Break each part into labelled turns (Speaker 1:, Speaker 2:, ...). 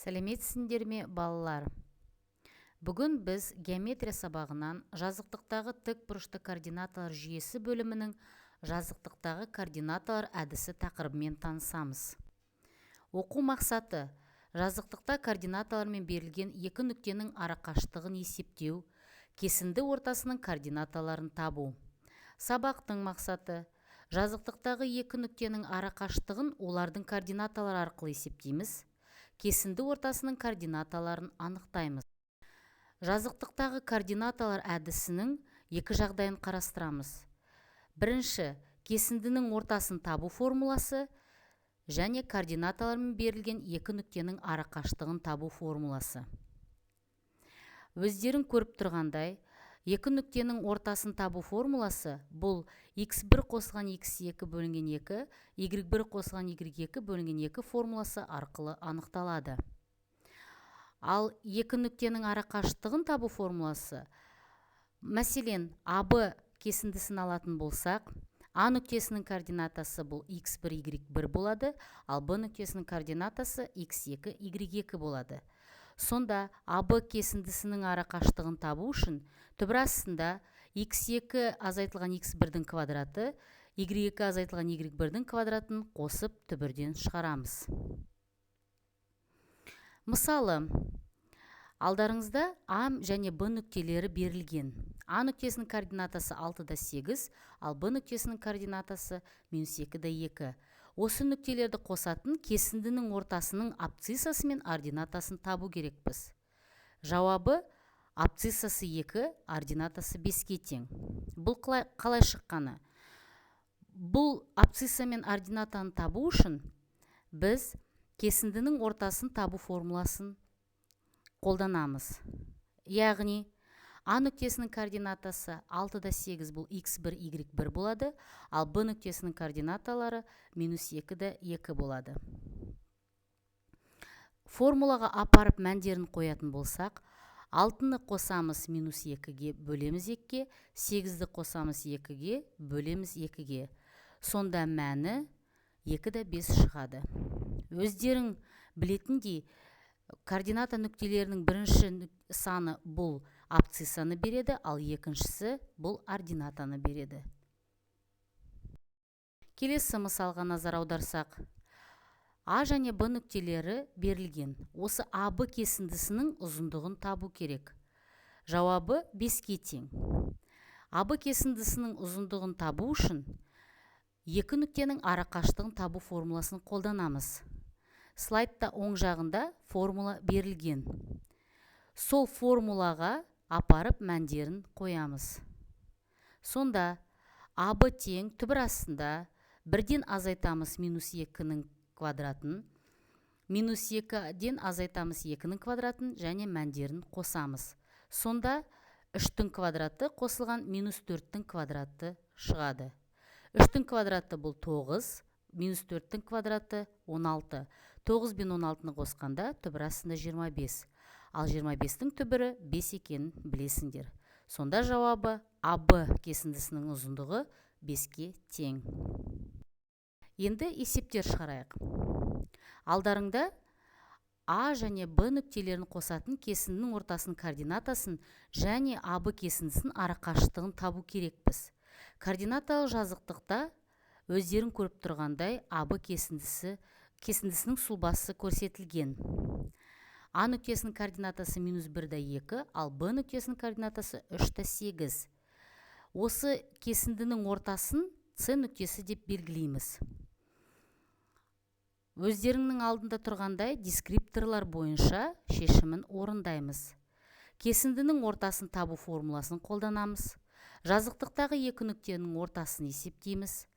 Speaker 1: Сәлеметсіңдер ме, балалар! Бүгін біз геометрия сабағынан жазықтықтағы тік бұрышты координаталар жүйесі бөлімінің жазықтықтағы координаталар әдісі тақырыбымен танысамыз. Оқу мақсаты: жазықтықта координаталармен берілген екі нүктенің арақашықтығын есептеу, кесінді ортасының координаталарын табу. Сабақтың мақсаты: жазықтықтағы екі нүктенің арақашықтығын олардың координаталары арқылы есептейміз, кесінді ортасының координаталарын анықтаймыз. Жазықтықтағы координаталар әдісінің екі жағдайын қарастырамыз. Бірінші, кесіндінің ортасын табу формуласы және координаталармен берілген екі нүктенің арақашықтығын табу формуласы. Өздерің көріп тұрғандай, екі нүктенің ортасын табу формуласы бұл x1 қосылған x2 бөлінген 2, y1 қосылған y2 бөлінген 2 формуласы арқылы анықталады. Ал екі нүктенің арақашықтығын табу формуласы, мәселен, АБ кесіндісін алатын болсақ, А нүктесінің координатасы бұл x1, y1 болады, ал Б нүктесінің координатасы x2, y2 болады. Сонда АБ кесіндісінің арақашықтығын табу үшін түбір астында x2 азайтылған x1-дің квадраты, y2 азайтылған y1-дің квадратын қосып, түбірден шығарамыз. Мысалы, алдарыңызда А және Б нүктелері берілген. А нүктесінің координатасы 6 да 8, ал Б нүктесінің координатасы минус 2 да 2. Осы нүктелерді қосатын кесіндінің ортасының абсциссасы мен ординатасын табу керекпіз. Жауабы: абсциссасы 2, ординатасы 5-ке тең. Бұл қалай шыққаны? Бұл абсцисса мен ординатаны табу үшін біз кесіндінің ортасын табу формуласын қолданамыз. Яғни А нүктесінің координатасы 6 да 8, бұл x1, y1 болады, ал Б нүктесінің координаталары минус 2 да 2 болады. Формулаға апарып мәндерін қоятын болсақ, алтыны қосамыз минус 2-ге, бөлеміз 2-ге, 8-ді қосамыз 2-ге, бөлеміз 2-ге. Сонда мәні 2 да 5 шығады. Өздерің білетіндей, координата нүктелерінің бірінші саны бұл абсциссаны береді, ал екіншісі бұл ординатаны береді. Келесі мысалға назар аударсақ, А және Б нүктелері берілген. Осы АБ кесіндісінің ұзындығын табу керек. Жауабы 5-ке тең. АБ кесіндісінің ұзындығын табу үшін екі нүктенің арақашықтығын табу формуласын қолданамыз. Слайдта оң жағында формула берілген. Сол формулаға апарып мәндерін қоямыз. Сонда АБ тең түбір астында бірден азайтамыз минус екінің квадратын, минус екіден азайтамыз екінің квадратын және мәндерін қосамыз. Сонда үштің квадраты қосылған минус төрттің квадраты шығады. Үштің квадраты бұл тоғыз, минус төрттің квадраты 16. Тоғыз бен 16-ны қосқанда түбір астында 25. Ал 25-тің түбірі 5 екенін білесіңдер. Сонда жауабы: АБ кесіндісінің ұзындығы 5-ке тең. Енді есептер шығарайық. Алдарыңда А және Б нүктелерін қосатын кесіндінің ортасының координатасын және АБ кесіндісінің арақашықтығын табу керекпіз. Координаталық жазықтықта өздерің көріп тұрғандай, АБ кесіндісінің сұлбасы көрсетілген. А нүктесінің координатасы минус бір да екі, ал Б нүктесінің координатасы үш та сегіз. Осы кесіндінің ортасын С нүктесі деп белгілейміз. Өздеріңнің алдында тұрғандай, дескрипторлар бойынша шешімін орындаймыз. Кесіндінің ортасын табу формуласын қолданамыз. Жазықтықтағы екі нүктенің ортасын есептейміз.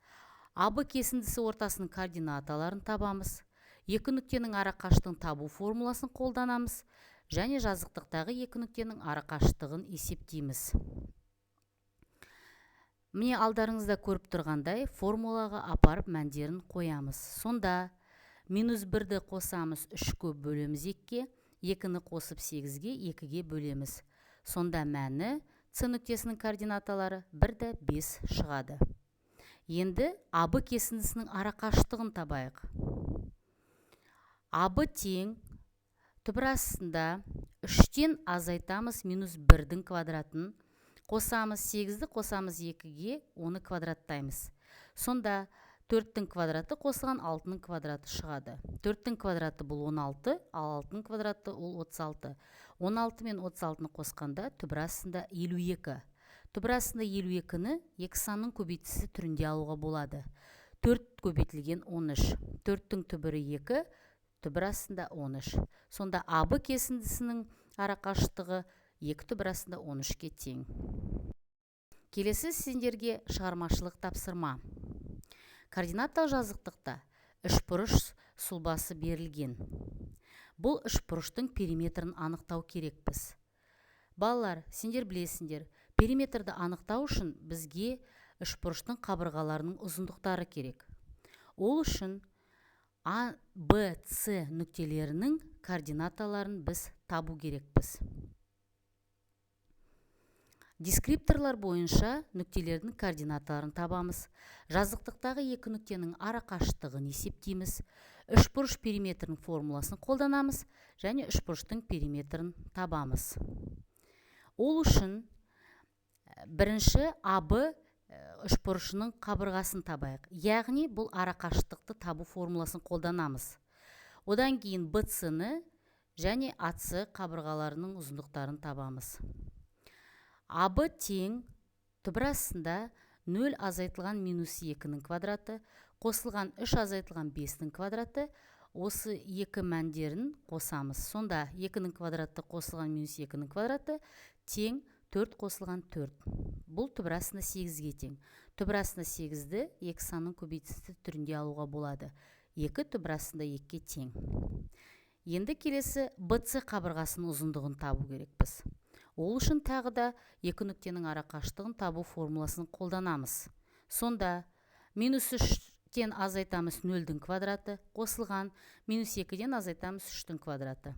Speaker 1: АБ кесіндісі ортасының координаталарын табамыз. Екі нүктенің арақашықтығын табу формуласын қолданамыз және жазықтықтағы екі нүктенің арақашықтығын есептейміз. Міне, алдарыңызда көріп тұрғандай, формулаға апарып мәндерін қоямыз. Сонда минус бірді қосамыз үшке, бөлеміз екіге, екіні қосып сегізге, екіге бөлеміз. Сонда мәні С нүктесінің координаталары бір да бес шығады. Енді АБ кесіндісінің арақашықтығын табайық. АБ тең Түбір астында 3-тен азайтамыз минус 1-дің квадратын, қосамыз 8-ді қосамыз 2-ге, оны квадраттаймыз. Сонда 4-тің квадраты қосылған 6-ның квадраты шығады. 4-тің квадраты бұл 16, ал 6-ның квадраты ол 36. 16 мен 36-ны қосқанда түбір астында 52. Түбір астында 52-ні екі санның көбейтісі түрінде алуға болады. 4 көбейтілген 13. 4-тің түбірі 2, түбір астында 13. Сонда АБ кесіндісінің арақашықтығы 2 түбір астында 13-ке тең. Келесі сендерге шығармашылық тапсырма. Координаталық жазықтықта үшбұрыш сұлбасы берілген. Бұл үшбұрыштың периметрін анықтау керекпіз. Балалар, сендер білесіңдер, периметрді анықтау үшін бізге үшбұрыштың қабырғаларының ұзындықтары керек. Ол үшін А, Б, С нүктелерінің координаталарын біз табу керекпіз. Дескрипторлар бойынша нүктелердің координаталарын табамыз. Жазықтықтағы екі нүктенің арақашықтығын есептейміз. Үшбұрыш периметрінің формуласын қолданамыз және үшбұрыштың периметрін табамыз. Ол үшін бірінші АБ үшбұрышының қабырғасын табайық. Яғни бұл арақашықтықты табу формуласын қолданамыз. Одан кейін БЦ-ні және АЦ қабырғаларының ұзындықтарын табамыз. АБ тең түбір астында 0 азайтылған минус 2-нің квадраты қосылған 3 азайтылған 5-нің квадраты, осы екі мәндерін қосамыз. Сонда 2-нің квадраты қосылған минус 2-нің квадраты тең 4 қосылған 4. Бұл түбір астында 8-ге тең. Түбір астында 8-ді екі санның көбейтісі түрінде алуға болады. 2 түбір астында 2-ге тең. Енді келесі БЦ қабырғасының ұзындығын табу керекпіз. Ол үшін тағы да екі нүктенің арақашықтығын табу формуласын қолданамыз. Сонда минус 3-тен азайтамыз 0-дің квадраты қосылған минус 2-ден азайтамыз 3-тің квадраты.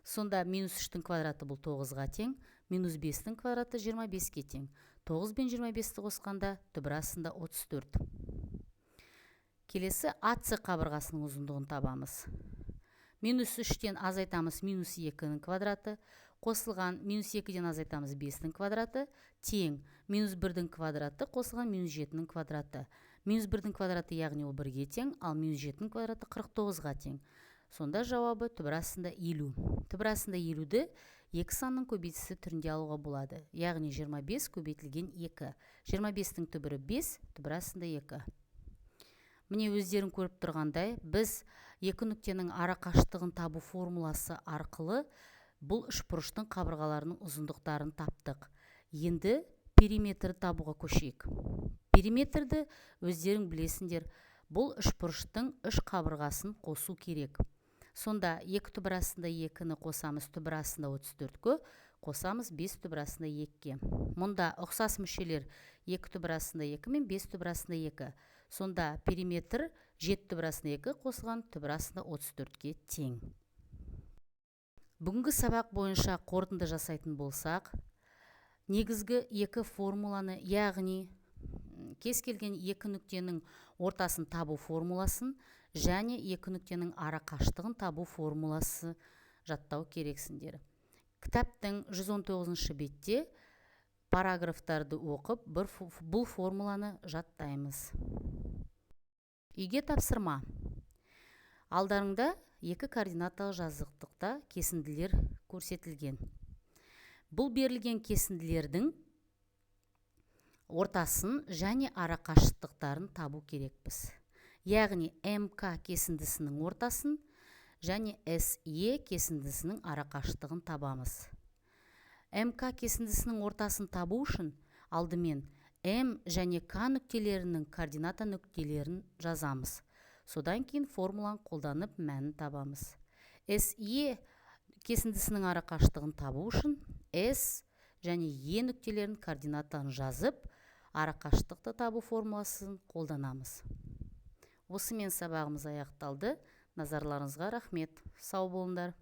Speaker 1: Сонда минус 3-тің квадраты бұл 9-ға тең, минус 5-тің квадраты 25-ке тең. 9 бен 25-ті қосқанда түбір астында 34. Келесі АЦ қабырғасының ұзындығын табамыз. Минус 3-тен азайтамыз минус 2-нің квадраты, қосылған минус 2-ден азайтамыз 5-тің квадраты, тең минус 1-дің квадраты қосылған минус 7-нің квадраты. Минус 1-дің квадраты, яғни ол 1-ге тең, ал минус 7-нің квадраты 49-ға тең. Сонда жауабы түбір астында 50. Түбір астында 50-ді екі санның көбейтісі түрінде алуға болады. Яғни 25 көбейтілген 2. 25-тің түбірі 5, түбір астында 2. Міне өздерің көріп тұрғандай, біз екі нүктенің арақашықтығын табу формуласы арқылы бұл үшбұрыштың қабырғаларының ұзындықтарын таптық. Енді периметрді табуға көшейік. Периметрді өздерің білесіңдер, бұл үшбұрыштың үш қабырғасын қосу керек. Сонда 2 түбір астында 2-ні қосамыз түбір астында 34-ке, қосамыз 5 түбір астында 2-ге. Мұнда ұқсас мүшелер 2 түбір астында 2 мен 5 түбір астында 2. Сонда периметр 7 түбір астында 2 қосылған түбір астында 34-ке тең. Бүгінгі сабақ бойынша қорытынды жасайтын болсақ, негізгі екі формуланы, яғни кез келген екі нүктенің ортасын табу формуласын және екі нүктенің арақашықтығын табу формуласы жаттау керексіңдер. Кітаптың 119 бетте параграфтарды оқып, бұл формуланы жаттаймыз. Үйге тапсырма. Алдарыңда екі координаталы жазықтықта кесінділер көрсетілген. Бұл берілген кесінділердің ортасын және арақашықтықтарын табу керекпіз. Яғни МК кесіндісінің ортасын және СЕ кесіндісінің арақашықтығын табамыз. МК кесіндісінің ортасын табу үшін алдымен М және К нүктелерінің координата нүктелерін жазамыз. Содан кейін формуланы қолданып мәнін табамыз. СЕ кесіндісінің арақашықтығын табу үшін С және Е нүктелерінің координаттарын жазып, арақашықтықты табу формуласын қолданамыз. Осымен сабағымыз аяқталды. Назарларыңызға рахмет. Сау болыңдар.